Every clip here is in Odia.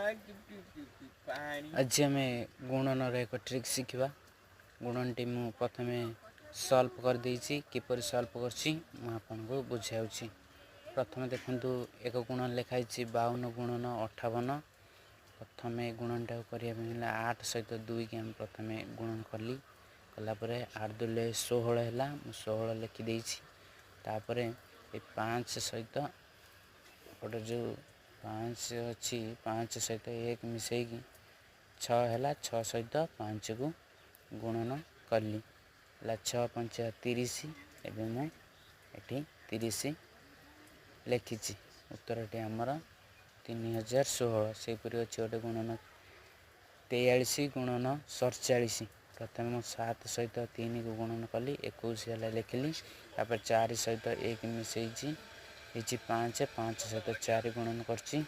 ଆଜି ଆମେ ଗୁଣନର ଏକ ଟ୍ରିକ୍ ଶିଖିବା। ଗୁଣନଟି ମୁଁ ପ୍ରଥମେ ସଲ୍ଭ କରିଦେଇଛି। କିପରି ସଲ୍ଭ କରିଛି, ମୁଁ ଆପଣଙ୍କୁ ବୁଝାଉଛି। ପ୍ରଥମେ ଦେଖନ୍ତୁ, ଏକ ଗୁଣନ ଲେଖା ହେଇଛି 52 ଗୁଣନ 58। ପ୍ରଥମେ ଗୁଣନଟାକୁ କରିବା ପାଇଁ ହେଲେ 8 ସହିତ 2କି ଆମେ ପ୍ରଥମେ ଗୁଣନ କଲି। କଲା ପରେ 8 ଦୁଲେ 16 ହେଲା, ମୁଁ 16 ଲେଖିଦେଇଛି। ତାପରେ ଏ 5 ସହିତ ଏପଟେ ଯେଉଁ 5 ଅଛି, 5 ସହିତ 1 ମିଶାଇକି 6 ହେଲା। 6 ସହିତ 5କୁ ଗୁଣନ କଲି, ହେଲା 6 ପଞ୍ଚା 30। ଏବେ ମୁଁ ଏଠି 30 ଲେଖିଛି। ଉତ୍ତରଟି ଆମର 3016। ସେହିପରି ଅଛି ଗୋଟେ ଗୁଣନ 43 ଗୁଣନ 47। ପ୍ରଥମେ ମୁଁ 7 ସହିତ 3କୁ ଗୁଣନ କଲି, 21 ହେଲା, ଲେଖିଲି। ତାପରେ 4 ସହିତ 1 ମିଶାଇଛି, ହେଇଛି 5। 5 ସହିତ 4 ଗୁଣନ କରିଛି,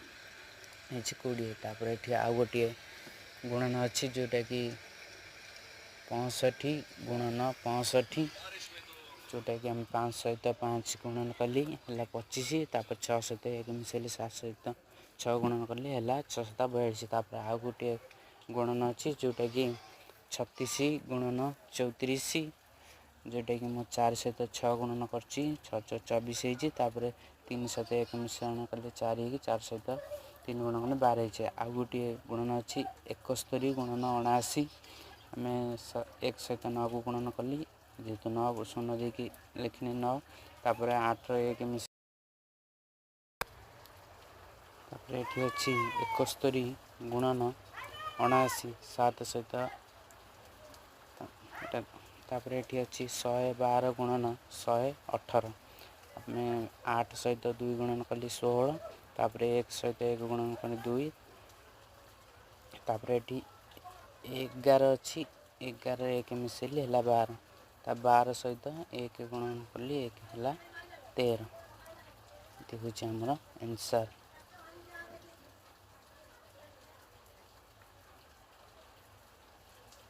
ହେଇଛି 20। ତାପରେ ଏଠି ଆଉ ଗୋଟିଏ ଗୁଣନ ଅଛି, ଯେଉଁଟାକି 65 ଗୁଣନ 65, ଯେଉଁଟାକି ଆମେ 5 ସହିତ 5 ଗୁଣନ କଲି, ହେଲା 25। ତାପରେ 6 ସହିତ 1 ମିଶାଇଲି, 7 ସହିତ 6 ଗୁଣନ କଲି, ହେଲା 6 ସାତ 42। ତାପରେ ଆଉ ଗୋଟିଏ ଗୁଣନ ଅଛି, ଯେଉଁଟାକି 36 ଗୁଣନ 34, ଯେଉଁଟାକି ମୁଁ 4 ସହିତ 6 ଗୁଣନ କରିଛି, 6 6 24 ହେଇଛି। ତାପରେ 3 ସହିତ 1 ମିଶ୍ରଣ କଲେ 4 ହେଇକି, 4 ସହିତ 3 ଗୁଣନ କଲେ 12 ହେଇଛି। ଆଉ ଗୋଟିଏ ଗୁଣନ ଅଛି 71 ଗୁଣନ 79। ଆମେ 1 ସହିତ 9କୁ ଗୁଣନ କଲି, ଯେହେତୁ 9 ଶୂନ ଦେଇକି ଲେଖିନି 9। ତାପରେ 8ର 1 ମିଶି, ତାପରେ ଏଠି ଅଛି 71 ଗୁଣନ 79, 7 ସହିତ ଏଟା। ତାପରେ ଏଠି ଅଛି 112 ଗୁଣନ 118। ଆମେ 8 ସହିତ 2 ଗୁଣନ କଲି, 16। ତାପରେ 1 ସହିତ 1 ଗୁଣନ କଲି, 2। ତାପରେ ଏଠି 11 ଅଛି, 11 1 ମିଶେଇଲି, ହେଲା 12। ତା 12 ସହିତ 1 ଗୁଣନ କଲି, 1 ହେଲା 13। ଏଠି ହେଉଛି ଆମର ଆନ୍ସର୍।